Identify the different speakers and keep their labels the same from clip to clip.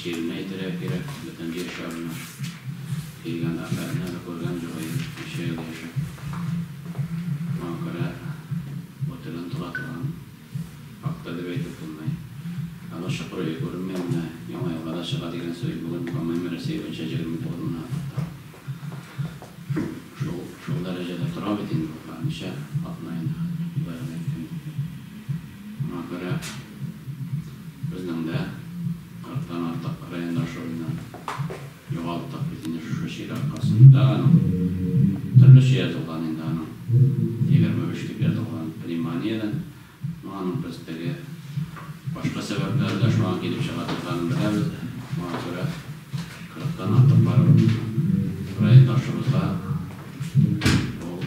Speaker 1: чирне әйтергә кирәк, бөтен җир шарына килгән афәтне әле күргән юк иде, ничә ел яшәп. Шуңа күрә бу теге онытыла торган факт та дип әйтеп булмый. Әле чокыр өе күренми, менә Яңа елга да чыга дигән сүз, бүген, по-моему, Рәсәй буенча 29 меңнән артык тора. Шул, шул дәрәҗәдә тора бит инде бу, ничә атна инде хәзер, болай гына әйткәндә. Шуңа күрә безнең дә кырыктан артык райондашыбызны югалттык бит инде шушы чир аркасында. Аның төрлечә язылган инде, аның 25 дип язылган пневмониядән. Ну, аның без теге башка сәбәпләре дә шуңа килеп чыга торганын беләбез. Шуңа күрә кырыктан артык барыбер райондашыбызга ул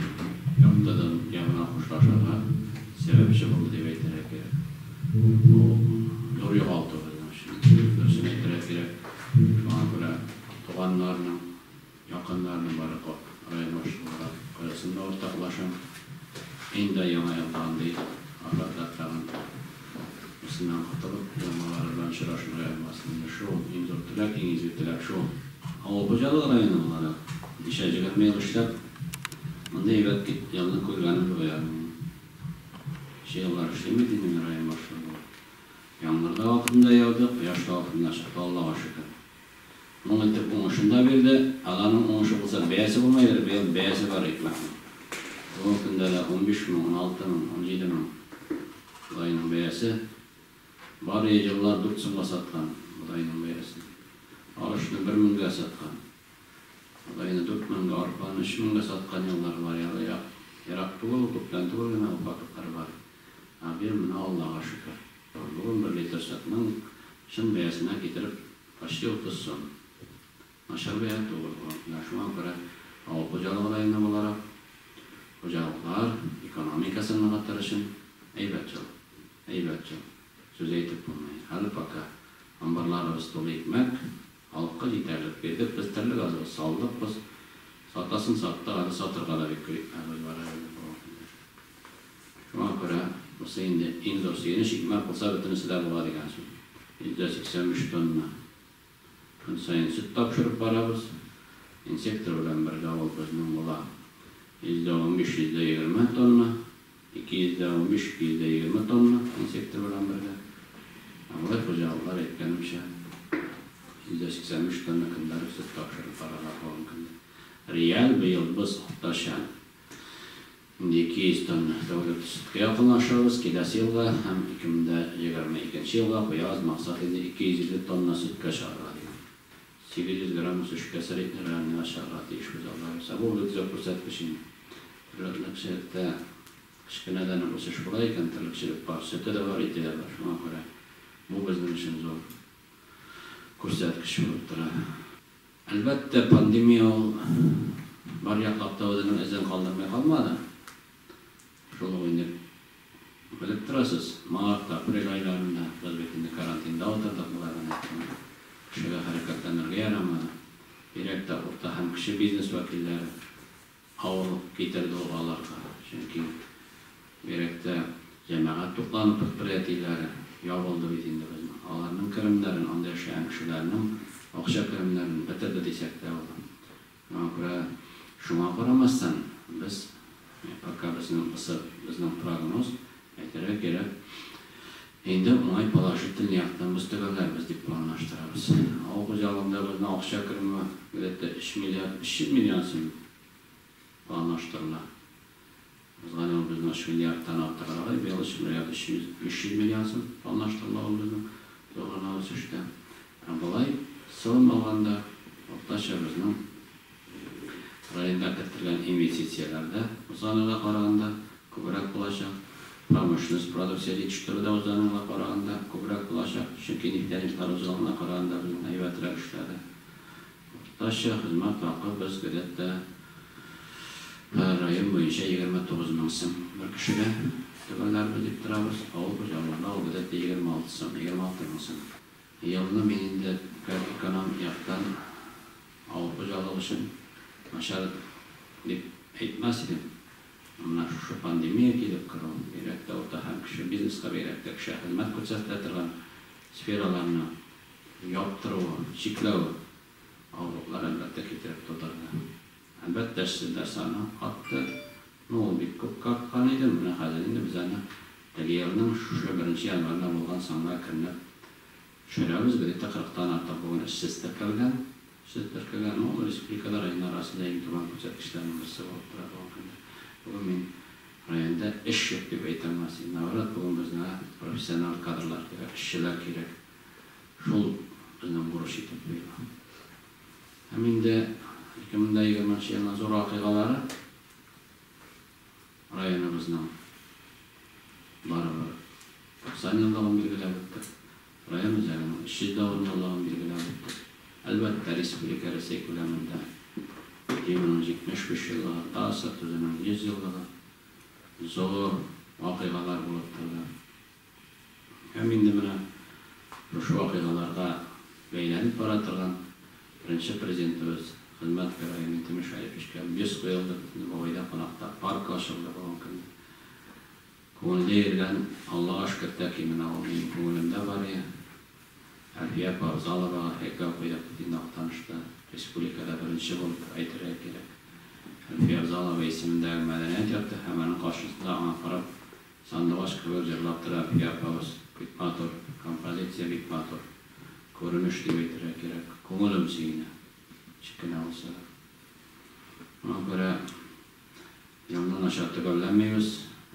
Speaker 1: якты дөнья белән хушлашырга сәбәпче булды дип әйтергә кирәк. Бу зур югалту безнең өчен. Дөресен әйтергә кирәк. Шуңа күрә туганнарның, якыннарның бары район башлыгы кайгысын да уртаклашам. Инде Яңа елда андый афәтләр тагын берсеннән котылып, яңалары белән очрашырга язмасын инде. Шул, иң зур теләк, иң изге теләк шул. Авыл хуҗалыгы районы буларак, ничә 20 ел эшләп, мондый әйбәт елны күргәнем юк, ягъни. Ничә еллар эшлим бит инде мин район башлыгы булып. Яңгыр да вакытында яуды, кояш та вакытында чыкты, Аллага шөкер. Мул итеп уңышын да бирде. Аларның уңышы булса, бәясе булмайдыр, быел бәясе бар икмәкнең. Бүгенге көндә дә 15 мең, 16 мең, 17 мең бодайның бәясе. Бар еллар 4 сумга саткан бодайның бәясен. Арышны 1 меңгә саткан. Бодайны 4 меңгә, арпаны 3 меңгә саткан еллар бар. Әле ерак, ерак түгел, күптән түгел генә ул вакытлар бар. Ә быел менә Аллага шөкер. Бүген бер литр сөтнең чын бәясенә китереп почти 30 сум. Начар бәя түгел бу. Менә шуңа күрә авыл хуҗалыгы районы буларак, хуҗалыклар экономикасын ныгытыр өчен әйбәт ел. Әйбәт ел. Сүз әйтеп булмый. Әле пока амбарларыбыз тулы икмәк, халыкка җитәрлек бирдек без, терлек азыгы салдык без. Сатасын саттык, әле сатырга да бик күп икмәгебез бар әле бүгенге көндә. Шуңа күрә бусы инде иң зур сөенеч, икмәк булса бөтенесе дә була дигән сүз. 185 тонна көн саен сөт тапшырып барабыз. Инсектор белән бергә ул безнең була 115, 120 тонна. 215, 220 тонна инсектор белән бергә. Ә болай хуҗалыклар, әйткәнемчә, 185 тонна көндәлек сөт тапшырып баралар бүгенге көндә. Реаль быел без уртача инде 200 тонна тәүлек сөткә якынлашабыз. Киләсе елга һәм 2022 елга куябыз максат инде 250 тонна сөткә чыгарга дигән. 800 грамм үсешкә средний реальныйга чыгарга тиешбез, Алла бирсә. Бу бик зур күрсәткеч инде. Терлекчелектә кечкенәдән үк үсеш була икән, терлекчелек бар, сөте дә бар, ите дә бар. Шуңа күрә бу безнең өчен зур күрсәткеч булып тора. Әлбәттә, пандемия ул бар яклап та үзенең эзен калдырмый калмады. Шул ук инде белеп торасыз, март, апрель айларында без бит инде карантинда утырдык, болай гына әйткәндә. Кешегә хәрәкәтләнергә ярамады. Бигрәк тә урта һәм кече бизнес вәкилләре авырлык китерде ул аларга. Чөнки бигрәк тә җәмәгать туклану предприятиеләре ябылды бит инде безнең. Аларның керемнәрен, анда яшәгән кешеләрнең акча керемнәрен бетерде дисәк тә була. Шуңа күрә, шуңа карамастан, без, пока безнең ысы, безнең прогноз, әйтергә кирәк, инде уңай положительный яктан без төгәлләрбез дип планлаштырабыз. Авыл хуҗалыгында безнең акча кереме где-то 3 миллиард 300 миллион сум планлаштырыла. Узган ел безнең 3 миллиардтан артыграк иде, быел 3 миллиард 300 миллион сум планлаштырыла ул безнең зур гына үсештә. Ә болай сылым алганда, уртача безнең районда кертелгән инвестицияләр дә узган елга караганда күбрәк булачак. Промышленность продукция җитештерү дә узган елга караганда күбрәк булачак, чөнки нефтяниклар узган елга караганда безнең әйбәтрәк эшләде. Уртача хезмәт хакы без гадәттә район буенча 29 мең сум бер кешегә төгәлләрбез дип торабыз. Авыл хуҗалыгында ул гадәттә 26 сум, 26 мең сум. Елны мин инде как эконом яктан авыл хуҗалыгы өчен начар дип әйтмәс идем. Менә шушы пандемия килеп керү, бигрәк тә урта һәм кече бизнеска, бигрәк тә кешегә хезмәт күрсәтелә торган сфераларны. яптыруы, чикләве авырлыклар, әлбәттә, китереп тудырды. Әлбәттә, эшсезләр саны артты. Ну, ул бик күпкә арткан иде. Менә хәзер инде без аны теге елның шушы беренче январенә булган санга әкренләп төшерәбез. Где-то кырыктан артык бүген эшсез теркәлгән. Эшсез теркәлгән. Ну, ул республикада районнар арасында иң түбән күрсәткечләрнең берсе булып тора бүгенге көндә. Бүген мин районда эш юк дип әйтә алмас идем. Наоборот, бүген безгә профессиональ кадрлар кирәк, эшчеләр кирәк. Шул безнең бурыч итеп куела. Һәм инде 2020 нчы елның зур вакыйгалары районыбызның барыбер 90 еллыгын билгеләп үттек. Район үзәгенең 310 еллыгын билгеләп үттек. Әлбәттә, республика, Рәсәй күләмендә ГИМОның 75 еллыгы, ТАССР төзүнең 100 еллыгы зур вакыйгалар булып торды. Һәм инде менә шушы вакыйгаларга бәйләнеп бара торган беренче Президентыбыз, Хезмәт Герое Минтимер Шәриповичка бюст куелды, безнең Бабайда кунакта парк ачылды бүгенге көндә. Күңелдә йөргән, Аллага шөкер, тәки менә ул минем күңелемдә бар иде. Әлфия апа Авзаловага һәйкәл куйдык бит инде Актанышта, республикада беренче булып, әйтергә кирәк. Әлфия Авзалова исемендәге мәдәният йорты һәм аның каршысында аңа карап Сандугач кебек җырлап тора Әлфия апабыз. Бик матур композиция, бик матур күренеш дип әйтергә кирәк. Күңелем сөенә, ничек кенә булса да. Шуңа күрә елны начар төгәлләмибез,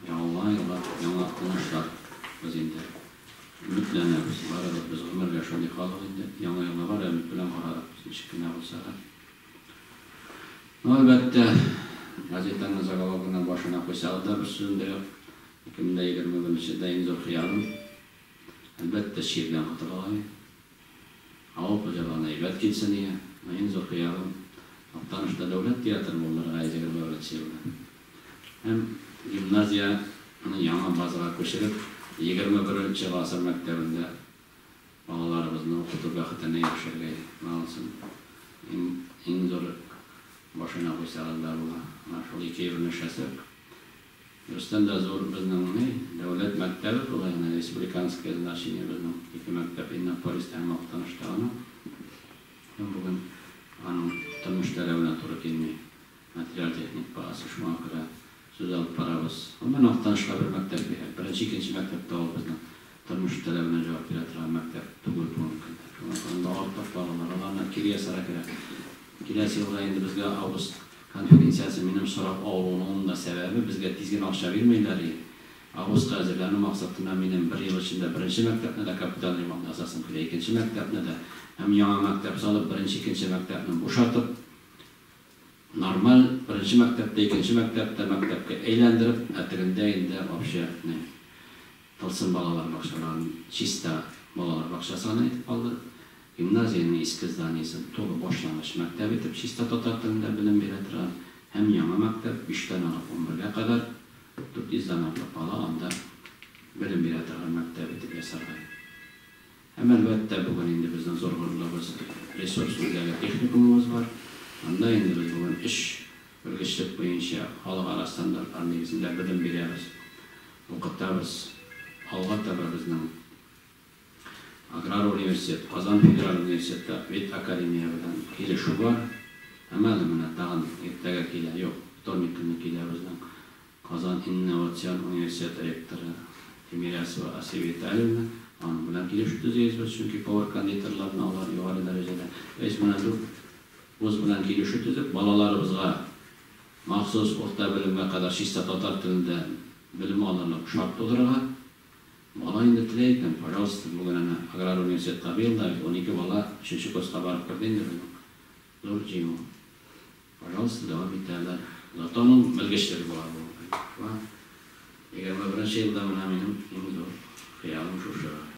Speaker 1: яңа елга яңа уңышлар без инде өметләнәбез. Барыбер без гомергә шундый халык инде, яңа елга бары өмет белән карадык без, ничек кенә булса да. Ну, әлбәттә, газетаны заголовогына башына куйсагыз да бер сүзем дә юк. 2021 елда иң зур хыялым, әлбәттә, чирдән котылырга иде. Авыл хуҗалыгына әйбәт килсен иде. Но иң зур хыялым, Актанышта дәүләт театры булдырырга иде 21 елда. Һәм гимназияне яңа базага күчереп, 21 нче гасыр мәктәбендә Балаларыбызны укыту бәхетенә ирешергә малсын. Иң, иң зур башына куйсагыз да була. Менә шул ике елны эшләсәк. Дөрестән дә зур безнең ни, дәүләт мәктәбе болай гына, республиканское значение безнең ике мәктәп Иннополиста һәм Актанышта гына. Һәм бүген аның тормыш таләбенә туры килми. Материаль-техник базасы, шуңа күрә сүз алып барабыз. Гомумән, Актанышка бер мәктәп кирәк. Беренче, икенче мәктәп тә ул безнең тормыш таләбенә җавап бирә торган мәктәп түгел бүгенге көндә. Шуңа күрә анда артык балалар, аларны кире ясарга кирәк. Киләсе елга инде безгә август конференциясе минем сорап авыруының да сәбәбе, безгә тиз генә акча бирмиләр и. Августка әзерләнү максатыннан минем бер ел эчендә беренче мәктәпне дә капиталь ремонт ясасым килә, икенче мәктәпне дә һәм яңа мәктәп салып, беренче, икенче мәктәпне бушатып, Нормаль, беренче мәктәптә, икенче мәктәптә, мәктәпкә әйләндереп, ә тегендә инде вообще ни, тылсым балалар бакчаларын чиста балалар бакчасы гына итеп калдырып, гимназиянең иске зданиесен тулы башлангыч мәктәп итеп чиста татар телендә белем бирә торган һәм яңа мәктәп, биштән алып унбергә кадәр, 400 дән артык бала анда белем бирә торган мәктәп итеп ясарга. Һәм, әлбәттә, бүген инде безнең зур горурлыгыбыз, ресурс үзәге техникумыбыз бар. Анда инде без бүген өч белгечлек буенча халыкара стандартлар нигезендә белем бирәбез, укытабыз. Алга таба безнең Аграр университет, Казан федераль университеты, ветакадемия белән килешү бар. Һәм әле менә тагын иртәгә килә, юк, вторник көнне килә безнең Казан инновацион университеты ректоры Тимирясова Асия Витальевна, аның белән килешү төзибез без, чөнки повар-кондитерларны алар югары дәрәҗәдә. То есть менә дүрт вуз белән килешү төзеп, балаларыбызга махсус урта белемгә кадәр чиста татар телендә белем алырлык шарт тудырырга. Бала инде теләй икән, пожалуйста, бүген әнә аграр университетка быел да бит 12 бала өченче курска барып керде инде безнең. Зур җиңү. Пожалуйста, дәвам итәләр. Зато аның белгечлеге була бүгенге көндә. Шуңа 21 нче елда менә минем иң зур хыялым шушы.